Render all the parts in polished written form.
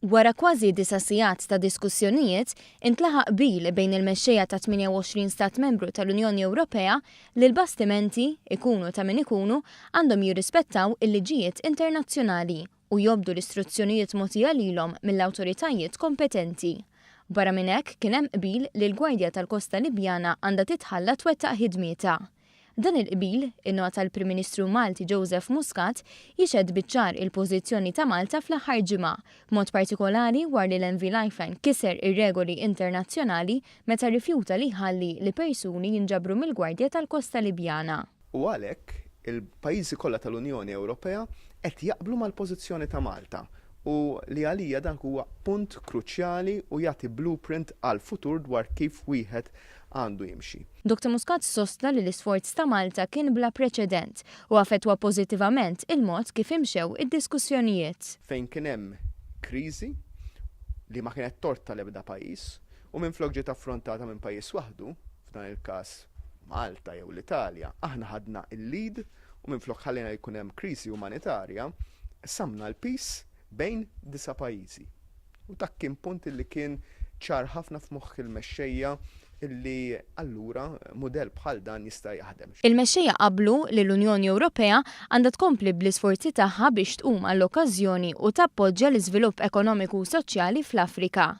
Wara kważi disa' sigħat ta' diskussjonijiet, intlaħaq qbil bejn il-mexxejja ta' 28 stat membru tal-Unjoni Ewropea li l-bastimenti, ikunu ta' min ikunu, għandhom jirrispettaw il-liġijiet internazzjonali u jobdu l-istruzzjonijiet mogħtija lilhom mill-awtoritajiet kompetenti. Barra minn hekk kien hemm qbil li l-Gwardja tal-Kosta Libjana għandha titħalla twettaq ħidmietha. Dan il-qbil, innota l-Prim Ministru Malti Joseph Muscat, jixhed biċ-ċar il-pożizzjoni ta' Malta fl-aħħar ġimgħa, b'mod partikolari war li l-MV Lifeline kiser ir-regoli internazzjonali meta rrifjuta li jħalli li persuni jinġabru mill-Gwardja tal-Kosta Libjana. U għalhekk il-pajjiżi kollha tal-Unjoni Ewropea qed jaqblu mal-pożizzjoni ta' Malta u li għalija dak huwa punt kruċjali u jagħti blueprint għall-futur dwar kif wieħed għandu jimxi. Dottor Muscat sostna li l-isforz ta' Malta kien bla preċedent u affettwa pożittivament il-mod kif imxew id-diskussjonijiet. Fejn kien hemm kriżi li ma kienet tort tal-ebda pajjiż u minflok ġiet affrontata minn pajjiż waħdu, f'dan il-każ Malta jew l-Italja, aħna ħadna l-lead u minflok ħallejna li jkun hemm kriżi umanitarja, qsamna l-piż bejn disa' pajjiżi. U dak kien punt li kien ċar ħafna f'moħħ il-mexxejja illi allura mudell bħal dan jista' jaħdem. Il-mexxejja qablu li l-Unjoni Ewropea għandha tkompli bl-isforzi tagħha biex tqum għall-okkażjoni u tappoġġja l-iżvilupp ekonomiku u soċjali fl-Afrika.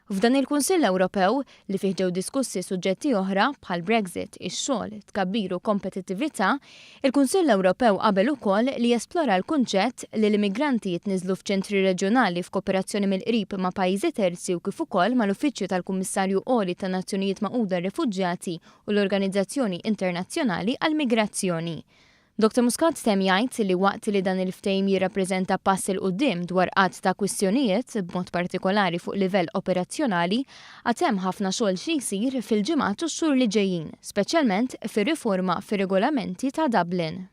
F'dan il-Kunsill Ewropew, li fih ġew diskussi suġġetti oħra, bħall-Brexit, ix-xogħol, tkabbir u kompetittività, il-Kunsill Ewropew qabel ukoll li jesplora l-kunċett li l-immigranti jitniżżlu f'ċentri reġjonali f'kooperazzjoni mill-qrib ma' pajjiżi terzi u kif ukoll mal-Uffiċċju tal-Kummissarju Għoli tan-Nazzjonijiet Magħquda għar-Refuġjati u l-Organizzazzjoni Internazzjonali għall-Migrazzjoni. Dottor Muscat temm jgħid li waqt li dan il-ftehim jirrappreżenta pass 'il quddiem dwar għadd ta' kwistjonijiet, b'mod partikolari fuq livell operazzjonali, għad hemm ħafna xogħol xi jsir fil-ġimgħat u x-xhur li ġejjin, speċjalment fir-riforma fir-regolamenti ta' Dublin.